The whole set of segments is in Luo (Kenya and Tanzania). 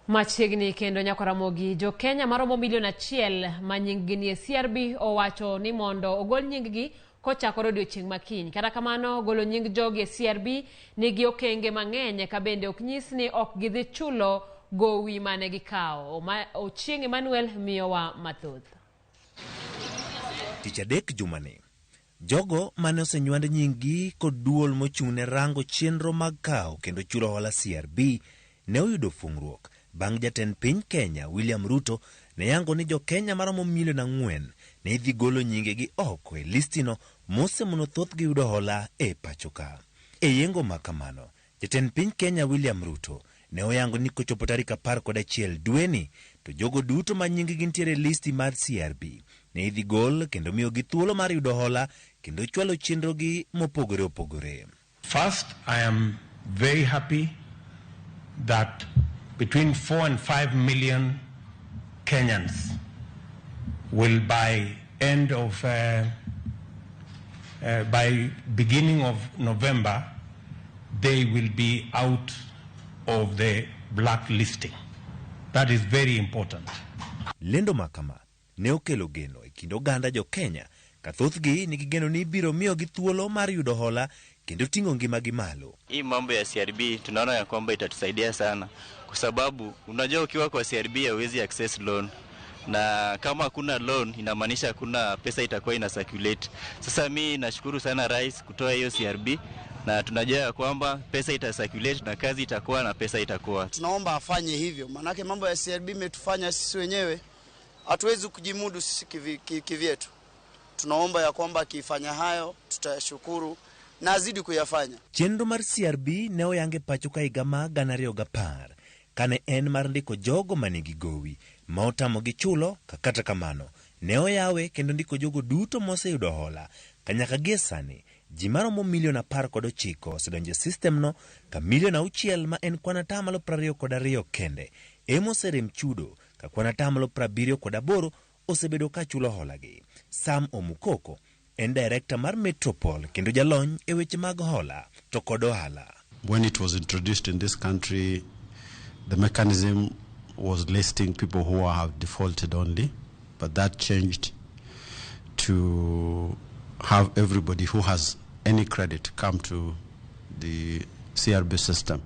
Machiegni kendo nyako Ramogi, jo Kenya maromo milion 1 ma nying-gi nie CRB owacho ni mondo ogol nying-gi kochakore odiochieng' makiny. Kata kamano, golo nying jogi e CRB nigi okenge mang'eny ka bende ok nyis ni ok gidhi chulo gowi mane gikawo. Ochieng' Emmanuel miyowa mathoth. Tich adek jumani, jogo mane osenywand nying-gi kod duol mochung' ne rango chenro mag kawo kendo chulo hola CRB ne oyudo fung'ruok bang' jatend piny Kenya William Ruto ne yango ni jo Kenya maromo milion 4 ne idhi golo nyingegi oko e listino mosemono thothgi yudo hola e pacho ka. E yengo ma kamano, jatend piny Kenya William Ruto ne oyango ni kochopo tarik 11 dweni to jogo duto ma nying-gi nitiere e listi mar CRB ne idhi gol kendo miyogi thuolo mar yudo hola kendo chwalo chenrogi mopogore opogore. First, I am very happy that between 4 and 5 million Kenyans will by end of by beginning of November, they will be out of the blacklisting. That is very important. Lendo ma kama ne okelo geno e kind oganda jo Kenya ka thothgi nigi geno ni ibiro miyogi thuolo mar yudo hola kendo ting'o ngimagi malo. Hii mambo ya CRB tunaona ya kwamba itatusaidia sana, kwa sababu unajua ukiwa kwa CRB hauwezi access loan, na kama hakuna loan inamaanisha hakuna pesa itakuwa ina circulate. Sasa mi nashukuru sana rais kutoa hiyo CRB, na tunajua ya kwamba pesa ita circulate na kazi itakuwa na pesa itakuwa. Tunaomba afanye hivyo, maanake mambo ya CRB imetufanya sisi wenyewe hatuwezi kujimudu sisi kivyetu. Tunaomba ya kwamba akifanya hayo tutayashukuru na azidi kuyafanya. Chenro mar CRB ne oyange pacho ka higa mar 2010 kane en mar ndiko jogo manigi gowi ma otamogi chulo ka kata kamano ne oyawe kendo ndiko jogo duto moseyudo hola ka nyaka gie sani ji maromo milion 19 osedonjo e system no ka milion 6 ma en kwan 22% kende ema oserem chudo ka kwan 78% osebedo ka chulo holagi. Sam Omukoko en director mar Metropol kendo jalony e weche mag hola to kod ohala. When it was introduced in this country, the mechanism was listing people who have defaulted only, but that changed to have everybody who has any credit come to the CRB system.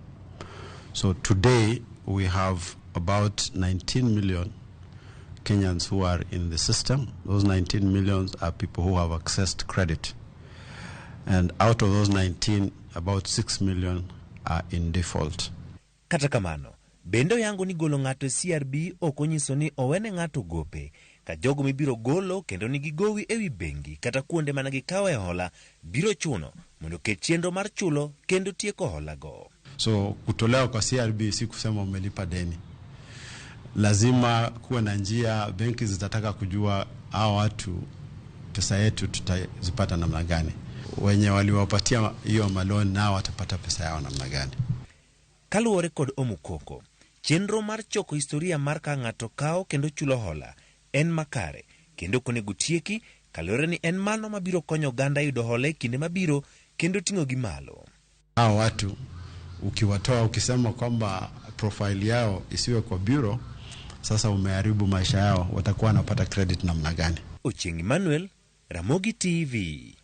So today we have about 19 million Kenyans who are in the system. Those 19 million are people who have accessed credit. And out of those 19, about 6 million are in default. Kata kamano, bende oyango ni golo ng'ato e CRB ok onyiso ni owene ng'ato gope, ka jogo mibiro golo kendo nigi gowi ewi bengi kata kuonde mana gikawe hola biro chuno mondo ket chenro mar chulo kendo tieko hola go. So kutolewa kwa CRB si kusema umelipa deni. Lazima kuwe na njia, benki zitataka kujua hao watu pesa yetu tutazipata namna gani, wenye waliwapatia hiyo maloan nao watapata pesa yao namna gani. Kaluwore kod Omukoko, chenro mar choko historia mar ka ng'ato kawo kendo chulo hola en makare kendo ok onego tieki kaluwore ni en mano mabiro konyo oganda yudo hola e kinde mabiro kendo ting'ogi malo. Hao watu ukiwatoa, ukisema kwamba profile yao isiwe kwa bureau, sasa umeharibu maisha yao, watakuwa wanapata credit namna gani? Ochieng' Emmanuel, Ramogi TV.